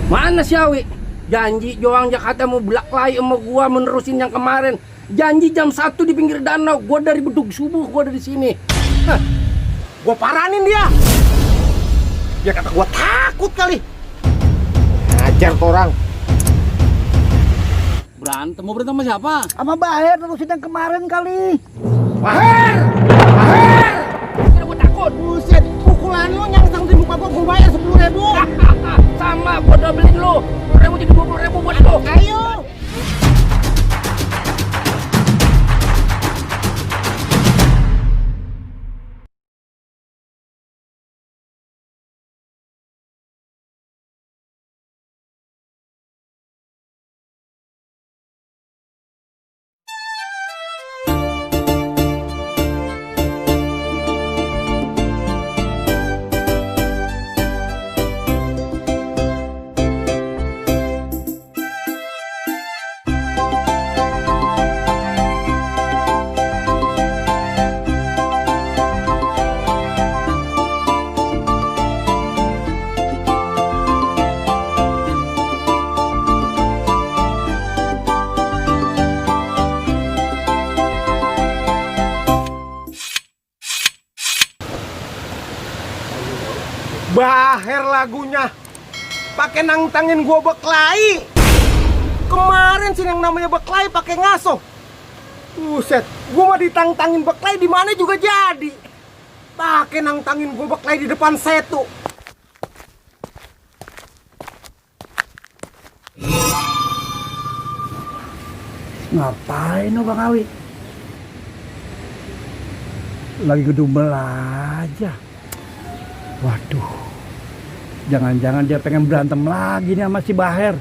Mana si Awi? Janji Joang Jakarta mau belaklai sama gua menerusin yang kemarin. Janji jam 1 di pinggir danau. Gua dari bedug subuh gua dari sini. Hah. Gua paranin dia. Dia kata gua takut kali. Ngajar tuh orang. Mau berantem sama siapa? Sama Baher terusin yang kemarin kali. Baher! Baher! Kira gua takut. Buset, pukulan lu nyangsang di muka gua bayar 10.000. Sama gua dobelin lu. 10.000 jadi 20.000 buat lu. Ayo. Baher lagunya pakai nantangin gua beklai. Kemarin sih yang namanya beklai pakai ngaso. Buset, gua mah ditantangin beklai di mana juga jadi. Pakai nantangin gua beklai di depan setu. Ngapain lo Bang Awi? Lagi gedumel aja. Waduh, jangan-jangan dia pengen berantem lagi nih sama si Baher.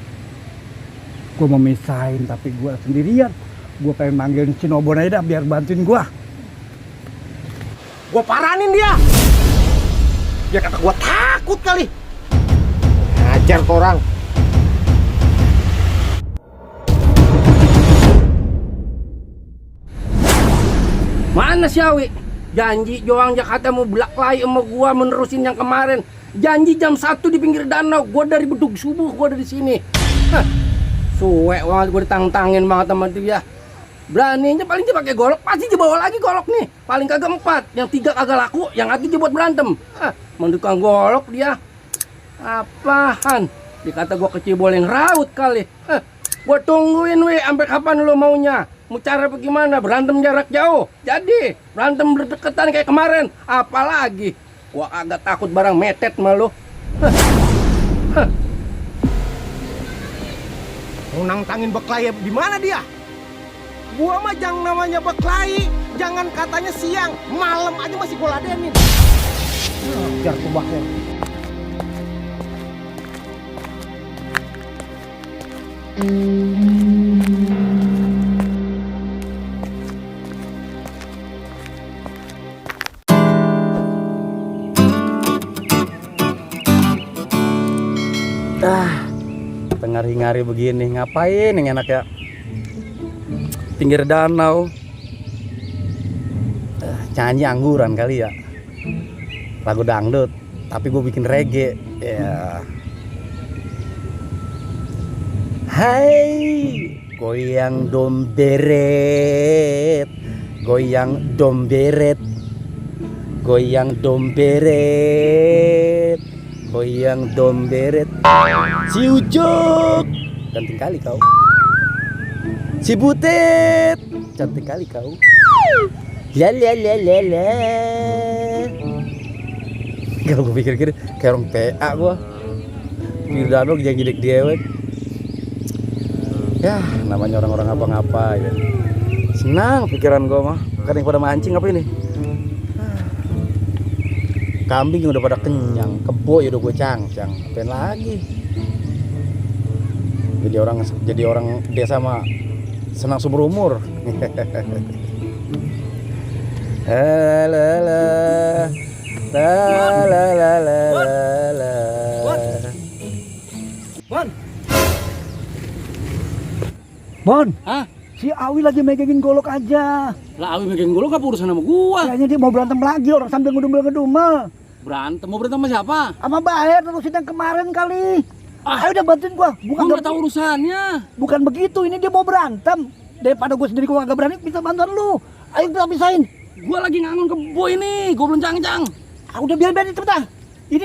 Gue mau misahin tapi gue sendirian. Gue pengen manggilin si Nobon aja dah biar bantuin gue. Gua paranin dia. Dia kata gua takut kali. Ngajar tuh orang. Mana si Awi? Janji Joang Jakarta mau belaklai sama gua menerusin yang kemarin. Janji jam 1 di pinggir danau. Gua dari bedug subuh gua dari sini. Hah. Suwe banget gua ditantangin banget sama dia. Beraninya paling dia pakai golok, pasti dia bawa lagi golok nih. Paling kagak 4, yang 3 kagak laku, yang 1 dia buat berantem. Hah, mendukung golok dia. Apaan? Dikata gua kecibol yang raut kali. Hah. Gua tungguin weh, sampai kapan lo maunya? Mau cara bagaimana? Berantem jarak jauh. Jadi, berantem berdekatan kayak kemarin. Apalagi? Gua agak takut barang metet sama lo. Mau nantangin beklai di mana dia? Gua mah yang namanya beklai, jangan katanya siang, malam aja masih gua ladenin. Ngajar tuh Baher. Tengah hari begini ngapain yang enak ya? Pinggir danau. Nyanyi angguran kali ya. Lagu dangdut, tapi gue bikin reggae. Ya. Hai, goyang domberet, goyang domberet, goyang domberet, goyang domberet. Si Ujuk, cantik kali kau. Si Butet, cantik kali kau. La la la la la. Kalau gue pikir-pikir kayak orang PA gue. Di danau jangan gidek diewek. Ya, namanya orang-orang apa-ngapa ya. Senang pikiran gue mah. Kadang pada mancing apa ini? Kambing yang udah pada kenyang, kebo ya udah gue cang-cang. Apain lagi? Jadi orang desa mah senang seumur umur. Bon, Hah? si Awi lagi megangin golok aja. Lah Awi megang golok apa urusan sama gua? Kayaknya dia mau berantem lagi orang sambil ngedumel-ngedumel. Mau berantem sama siapa? Sama Baher terusin yang kemarin kali. Ayo udah bantuin gua. Gua nggak tahu urusannya. Bukan begitu, ini dia mau berantem. Daripada gue sendiri gua nggak berani, bisa bantuan lu. Ayo kita pisahin. Gua lagi ngangon ke boy nih, gua belum cang-cang. Ah, udah biarin cepetan. Ini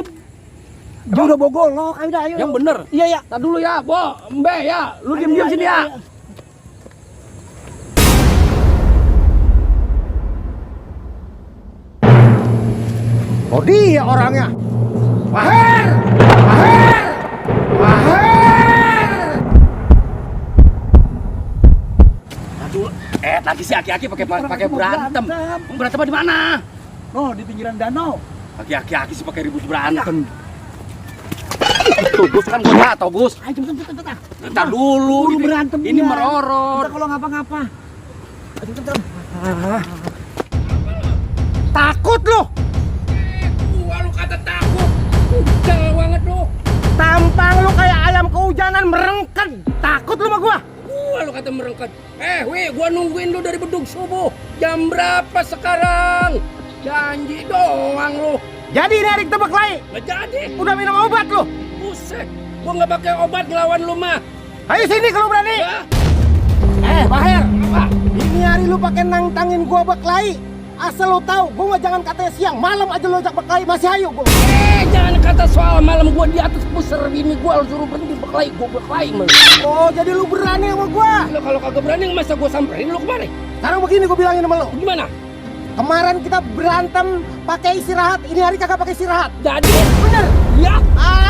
dia udah bawa golok. Ayo dah, ayo. Yang bener. Iya ya. Tar dulu ya, Bo, Mbe ya. Lu diam-diam sini ya. Oh dia orangnya. Maher! Maher! Maher! Aduh, lagi si aki-aki pakai berantem. Berantem di mana? Oh, di pinggiran danau. Aki-aki sih pakai ribut berantem. Tuh, Gus kan gua nggak tahu, Gus. Ayo cepetan. Ntar dulu, Lu berantem ini ya. merorot. Ntar kalau ngapa-ngapa. Ayo cepetan. Takut lu. Gua lu kata takut. Jangan banget lu. Tampang lu kayak ayam kehujanan merengket. Takut lu sama gua. Gua lu kata merengket. Weh, gua nungguin lu dari bedug subuh. Jam berapa sekarang? Janji doang lu. Jadi ini hari kita berkelahi. Nggak jadi. Udah minum obat lu. Buset. Gua nggak pakai obat ngelawan lu mah. Ayo sini kalau berani. Ya. Maher. Apa? Ini hari lu pakai nantangin gua berkelahi. Asal lu tahu, gua nggak jangan katanya siang, malam aja lu ajak berkelahi masih ayo gua. Jangan kata soal malam gua di atas pusar bini gua lu suruh berhenti berkelahi, gua berkelahi malu. Oh, jadi lu berani sama gua. Lu kalau kagak berani masa gua samperin lu kemari? Sekarang begini gua bilangin sama lu. Gimana? Kemarin kita berantem pakai istirahat, ini hari kagak pakai istirahat. Jadi? Bener? Ya.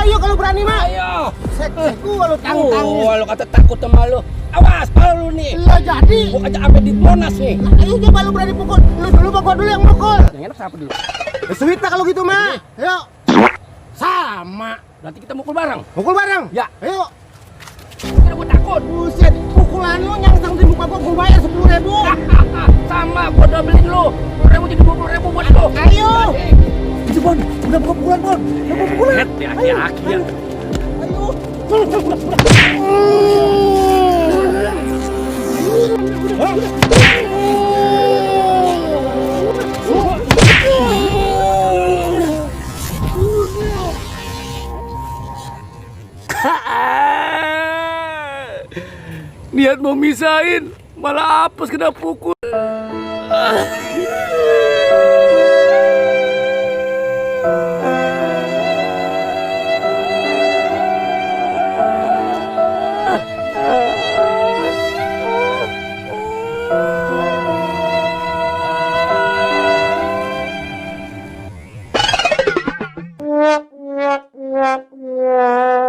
Ayo kalau berani mah. Ayo. Sekte gua lu tantangin. Lu kata takut sama lu. Awas, pala lu nih. Lah jadi. Gua ajak sampai di Monas nih. Ayo coba lu berani pukul. Lu dulu apa gua dulu yang mukul? Yang enak siapa dulu? Sweet kalau gitu mah. Ayo. Sama. Berarti kita mukul bareng. Mukul bareng. Ya. Ayo. Karena gua takut. Buset, pukulan lu nyangsang di muka gua bayar 10.000. Sama, gua udah beliin lu. 10.000 jadi 20.000 buat lu. Ayo. Itu Bon, udah buka pukulan Bon. Udah buka pukulan. Ya, aki-aki ya. Ayo. Niat mau misahin, malah apes kena pukul. Yeah.